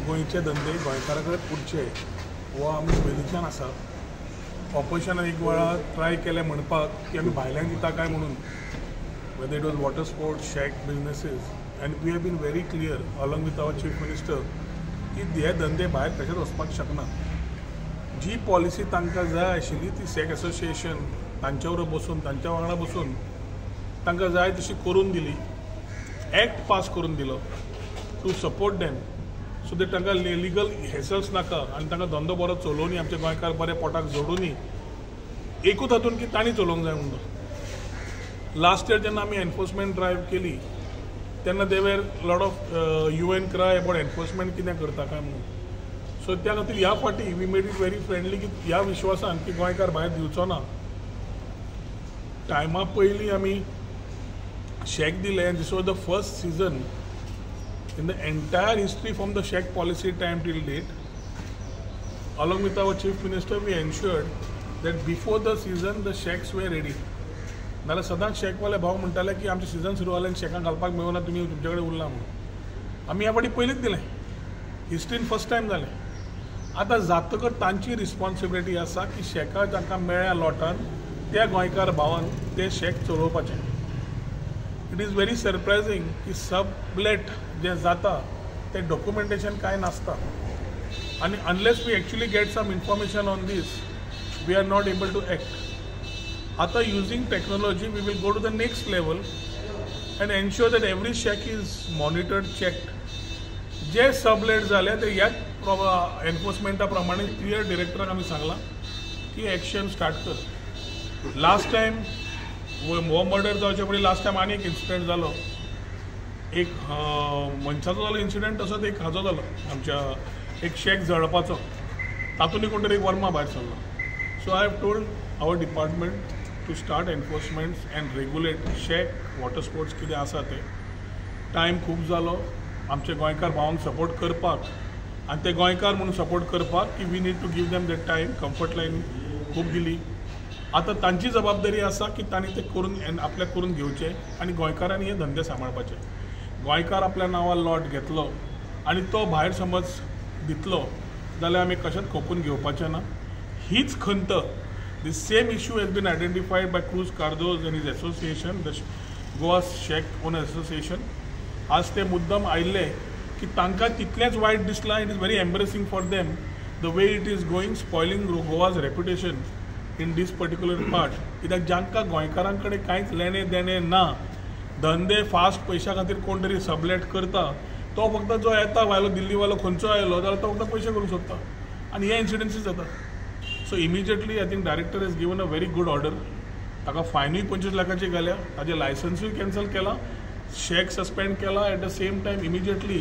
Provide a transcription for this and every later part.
गोंयचे धंदे गोंयकारा कडेन उरचे हो आमी पयलींच्यान आसा. ऑपोजिशनान एक वेळा ट्राय केलें म्हणपाक की आमी भायल्यान दिता काय म्हणून, whether it was water sports, shack businesses, and we have been very clear along with our chief minister की हे धंदे भायर कशेंच वचपाक शकना. जी पॉलिसी तांकां जाय आशिल्ली ती शॅक एसोसिएशन तांच्या बरोबर बसून, तांच्या वांगडा बसून तांकां जाय तशी करून दिली. एक्ट पास करून दिलो to support them, so that तांकां लिगल हेसल्स नाका आनी तांकां धंदो बरो चलोवनी, आमचे गोंयकार बरे पोटाक जोडुनी, एकूच हातून की तांणी चलोवंक जाय म्हणून. लास्ट इयर जेन्ना आमी एनफोर्समेंट ड्रायव्ह केली तेन्ना there were lot of hue and cry about enforcement कितें करता काय म्हणून. सो त्या खातीर ह्या फावटी we made it very friendly की ह्या विश्वासान की गोंयकार भायर दिवचो ना. टायमा पयलीं आमी शॅक दिले and this was the first season in the entire history from the shack policy time till date. Along with our chief minister we ensured that before the season the shacks were ready. नाल्यार सदांच शॅकवाले भाव म्हणटाले की आमचें season सुरू जालें आनी शॅकां घालपाक मेळना, तुमी तुमचे कडेन उरला म्हणून. आमी ह्या फावटी पयलींच दिलें, हिस्ट्रीन फर्स्ट टायम जालें. आतां जातकच तांची रिस्पॉन्सिबिलिटी आसा की शॅकां तांकां मेळ्ळ्या लॉटान त्या गोंयकार भावान ते शॅक चलोवपाचें. It is very surprising की सबलेट जें जाता तें डॉक्युमेंटेशन कांय नासता आनी unless we actually get some information on this we are not able to act. आतां using technology we will go to the next level and ensure that every shack is monitored, checked. J sublet जाले ते ह्याच एनफोर्समेंटा प्रमाणे clear डिरेक्टराक आमी सांगलां की action start कर. Last time हो मर्डर जावचे पयलीं लास्ट टायम आनी एक इन्सिडंट जालो, एक मनशाचो जालो इन्सिडंट, तसोच एक हाजो जालो आमच्या एक शॅक जळपाचो, तातूंतय कोण तरी एक वर्मा भायर सरलो. So I have told our department to start enforcements and regulate shack, water sports कितें आसा तें. टायम खूब जालो आमचे गोंयकार भावांक सपोर्ट करपाक आनी ते गोंयकार म्हणून सपोर्ट करपाक की we need to give them that time. Comfort line खूब दिली, आतां तांची जबाबदारी आसा की तांणी तें करून आपल्याक करून घेवचें आनी गोंयकारांनी हे धंदे सांबाळपाचे. गोंयकार आपल्या नांवार लॉट घेतलो आनी तो भायर समज दितलो जाल्यार आमी कशेंच खोपून घेवपाचें ना. हीच खंत, the same issue has been identified by Cruz Cardozo and his association, the Goa shack owner association. आज ते मुद्दम आयिल्ले की तांकां तितलेंच वायट दिसलां. It is very embarrassing for them the way it is going, spoiling Goa's reputation in this particular part. कित्याक जांकां गोंयकारां कडेन कांयच लेणें देणें ना, धंदे फास्ट पयशां खातीर कोण तरी सबलेट करता, तो फक्त जो येता भायलो दिल्लीवालो खंयचो आयलो जाल्यार तो फक्त पयशे करूंक सोदता आनी हे इन्सिडन्सीस जाता. So immediately I think director has given a very good order. ताका फायनूय 25 लाखाची घाल्या, ताजें लायसन्सूय कॅन्सल केलां, शॅक सस्पेंड केला. At the same time immediately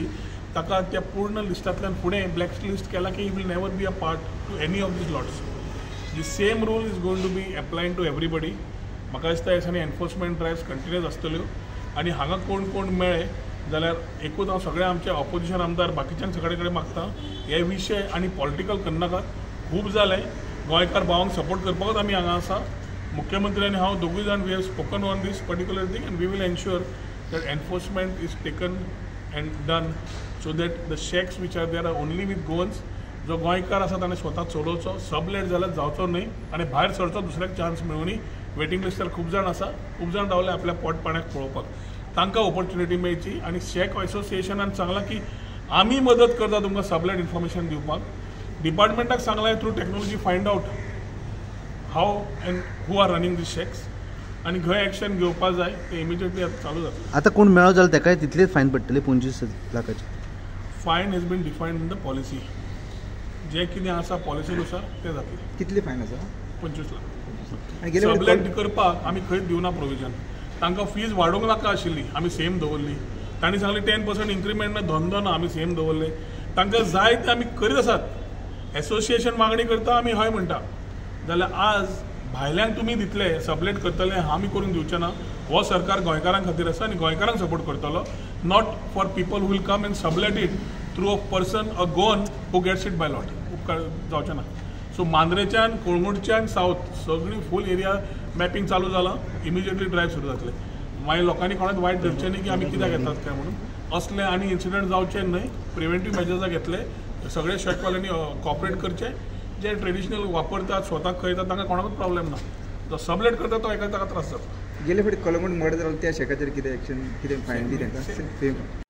ताका त्या पूर्ण लिस्टांतल्यान फुडें ब्लॅक लिस्ट केला की he will never be a part to any of these lots. The same rule is going to be applying to everybody. म्हाका दिसता ह्या दिसांनी एनफोर्समेंट ड्रायव्स कंटिन्यूस आसतल्यो आनी हांगा कोण कोण मेळ्ळे जाल्यार एकूच हांव सगळे आमचे ऑपोजिशन आमदार बाकीच्यांक सगळे कडेन मागता, हे विशय आनी पॉलिटिकल करनाकात, खूब जालें. गोंयकार भावांक सपोर्ट करपाकूच आमी हांगा आसा. मुख्यमंत्री आनी हांव दोगूय जाण we have spoken on this particular thing and we will ensure that enforcement is taken and done so that the shacks which are there are only with Goans. जो गोंयकार आसा ताणें स्वता चलोवचो, सबलेट जाल्यार जावचो न्हय आनी भायर सरचो, दुसऱ्याक चान्स मेळुनी. वेटींग लिस्टार खूब जाण आसा, खूब जाण रावले आपल्या पोट पाण्याक पळोवपाक, तांकां ऑपॉर्च्युनिटी मेळची. आनी शॅक एसोसिएशनान सांगलां की आमी मदत करता तुमकां सबलेट इन्फॉर्मेशन दिवपाक. डिपार्टमेंटाक सांगलां through technology find out how and who are running these shacks आनी खंय एक्शन घेवपाक जाय तें इमिजिएटली आतां चालू जातलें. आतां कोण मेळो जाल्यार ताकाय तितलीच फायन पडटली 25 लाखाची. Fine has been defined in the policy. जे कितें आसा पॉलिसीनुसार तें जातलें. कितली फायन आसा? 25 लाख. सबलेट करपाक आमी खंयच दिवना प्रोविजन. तांकां फीज वाडोवंक नाका आशिल्ली, आमी सेम दवरली. तांणी सांगलें 10% इन्क्रिमेंट ना, धंदो ना, आमी सेम दवरले. तांकां जाय ते आमी करीत आसात. एसोसिएशन मागणी करता, आमी हय म्हणटा. जाल्यार आज भायल्यांक तुमी दितले, सबलेट करतले, आमी करूंक दिवचे ना. हो सरकार गोंयकारां खातीर आसा आनी गोंयकारांक सपोर्ट करतलो, not for people who will come and sublet it through a person, a Goan who gets it by lot. उपकार जावचें ना. सो मांद्रेच्यान, कळंगूटच्यान सावथ सगळी फूल एरिया मॅपिंग चालू जालां, इमिजिएटली ड्रायव्ह सुरू जातले. मागीर लोकांनी कोणाक वायट धरचें न्ही की आमी कित्याक येतात काय म्हणून. असले आनी इन्सिडंट जावचे न्हय, प्रिवेंटीव मेजर्स घेतले. सगळे शॅकवाल्यांनी कॉपरेट करचे. जे ट्रेडिशनल वापरतात, स्वताक खंयतात, तांकां कोणाकूच प्रॉब्लेम ना. जो सबलेट करता तो एका ताका त्रास जाता. गेले फावटी कलंगूट मर्डर जालो त्या शॅकाचेर कितें एक्शन, कितें फायन बी तांकां? सेम.